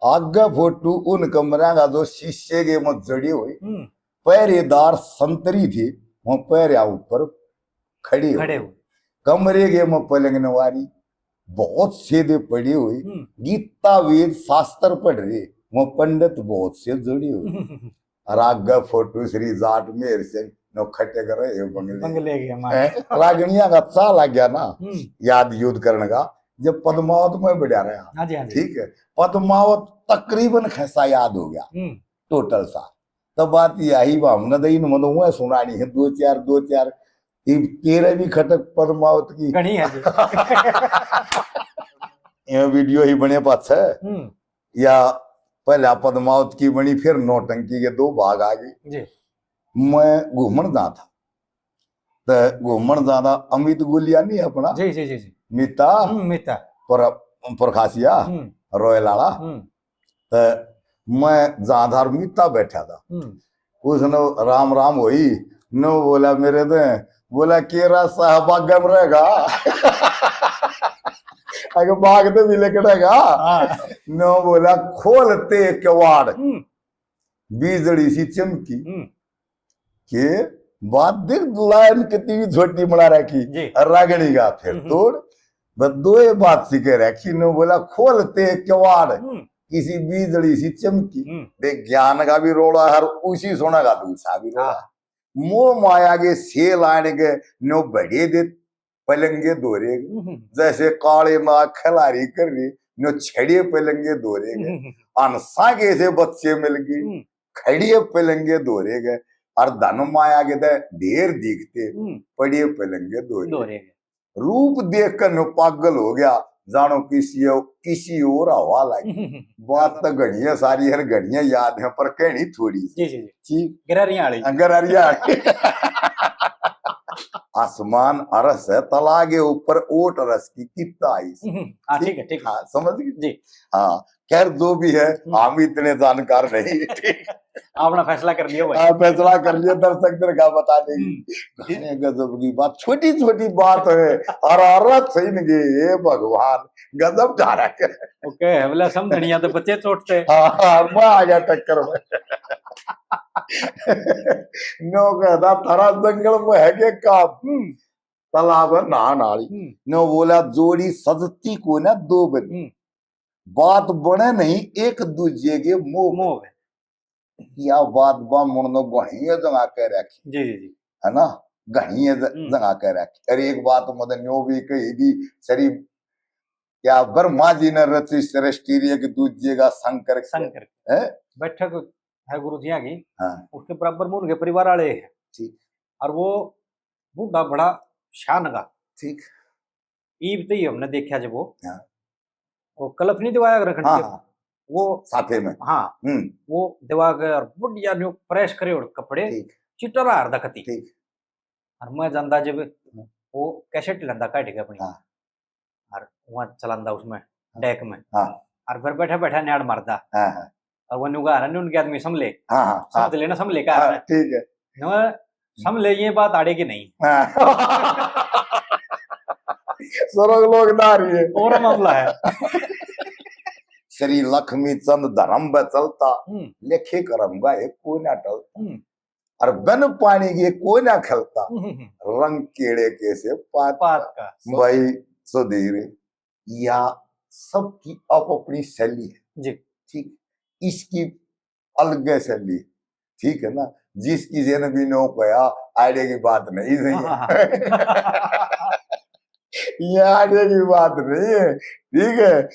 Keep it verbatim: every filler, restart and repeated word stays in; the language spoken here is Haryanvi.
आगे फोटो उन कमरा का जो शीशे के में जड़ी हुई, हम्म। पहरेदार संतरी थे, वहां पहरिया ऊपर खड़े हुए। खड़े हुए। कमरे के में पलंग नवारी, बहुत सेदे पड़े हुए, हम्म। गीता वेद शास्त्र पढ़ रहे, वहां पंडित बहुत से जुड़े हुए। और आगे फोटो श्री जाट मेहर सिंह नो खटे करे ये बंगले। बंगले के मारे। हैं? रागणिया का चाह लग गया ना, हम्म। याद यूद करने का, जब पद्मावत में बढ़िया रहा। हाँ जी, हाँ जी। ठीक है, पद्मावत तकरीबन खैसा याद हो गया, हम्म। टोटल सा। तो बात यही बा, हमने तो इन मनो हुआ सुनानी है, दो चार, दो चार, इब तेरे भी खटक पद्मावत की। घणी है जी। ये वीडियो ही बने पाछे, हम्म। या पहला पद्मावत की बनी, फिर नौटंकी के दो भाग आ गए। जी। मैं घूमण जा था, तो घूमण जाना अमित गुलिया नहीं अपना? जी, जी, जी, जी। मीता? हम्म, मीता। पर, प्रकाशिया, हम्म। रोयल आला। हम्म। तो मैं जाधार मीता बैठा था। हम्म। उसने राम राम होई, नो बोला मेरे ने, बोला, "केरा साहब आगे में रहेगा?" अगर भाग तो भी लेकर रहेगा। हाँ। नो बोला, "खोलते किवाड़।" हम्म। बिजली सी चमकी। हम्म। के बात देख, लाइन कितनी भी छोटी बना रखी, जी। रागणी का फिर हम्म। तोड़। बस दो ये बात सी कह रखी, नो बोला, "खोलते किवाड़।" हम्म। किसी बिजली सी चमकी। हम्म। देख, ज्ञान का भी रोला है, उसी सोना का दूसरा भी रोला। हाँ। मोह माया के सेल आने के नो बड़े दे पलंगे धोरे गए। हम्म। जैसे काले नाग खिलाड़ी कर रही, नो छड़े पलंगे धोरे गए। हम्म। अनसा के से बच्चे मिल गए, हम्म। खड़िए पलंगे धोरे गए। और धन माया के तो ढेर दिखते, हम्म। पड़े पलंगे धोरे धोरे गए। रूप देख कर नो पागल हो गया, जानो किसी, किसी और हवा लगी। बात तो घणी है, सारी हर घणी है याद है, पर कहनी थोड़ी सी। जी, जी, जी। ठीक। गरारियां वाली। हाँ, गरारियां वाली। आसमान अरस है, तला के ऊपर ओट रस की कित्ता आई सी। हम्म, हाँ, ठीक? ठीक है, ठीक है। हाँ, समझ गए? जी। हाँ, खैर, जो भी है, हम्म। हम इतने जानकार नहीं। ठीक। आपने फैसला कर लिया भाई। हाँ, फैसला कर लिया, दर्शक दर्शक का बता देंगे। हम्म। घणे गजब की बात, छोटी छोटी बात है, हरारत सही नहीं, हे भगवान, गजब धारा है। ओके, हमला समझनिया तो बच्चे चोटते। हाँ, हाँ, मैं आ गया टक्कर में। नो कहता, "थारा जंगल में है के काम? हम्म। तालाब है नहान आली।" हम्म। नो बोला, "जोड़ी सजती को ना दो बनी। हम्म। बात बने नहीं एक दूजे के मोह में।" मोह में। या बात बामण ने घणी जगह कह रखी। जी, जी, जी। है ना? घणी ज-, हम्म। जगह कह रखी। अरे, एक बात मत न्यो भी कही दी, सरी, क्या ब्रह्मा जी ने रची सृष्टि रे, एक दूजे का शंकर किया। शंकर। हैं? बैठक है गुरु जी की। हाँ। उसके बराबर में उनके परिवार वाले हैं। ठीक। और वो बूढ़ा बड़ा शान का। ठीक। ईब तो ही हमने देखा जब वो, हाँ। वो कलफ नहीं दिवाया रखने हाँ, के, हाँ। वो साथे में। हाँ, हम्म। वो दिवा के और बढ़िया न्यू प्रेस करे और कपड़े ठीक। चिट्टा रहा हरदा कती। ठीक। और मैं जांदा जब हम्म। वो कैसेट लेंदा काट के अपनी, हाँ। और वहाँ चलांदा उसमें, हाँ। डेक में, हाँ। और फिर बैठा बैठा न्याड़ मारदा। हाँ, हाँ। और वो न्यू कहा, "अरे, उनके आदमी समले, हाँ, हाँ, समझ हाँ। लेना, समले का हाँ, है।" ठीक है। न्यू समले, ये बात आड़े की नहीं। हाँ। स्वर्ग लोग ना रही है। और मामला है। श्री लक्ष्मी चंद धर्म पे चलता, हम्म। लेखे कर्म का एक कोई ना टलता। हम्म। और बिन पानी के कोई ना खलता, हम्म, हम्म, हम्म। रंग केड़े के से पात पात का। का। भाई सुधीर, या सबकी आप अपनी शैली है। जी। ठीक, इसकी अलग शैली, ठीक है ना? जिसकी जन भी नो कया, आड़े की बात नहीं, नहीं है। हाँ, हाँ, हाँ। ये आड़े की बात नहीं है, ठीक है?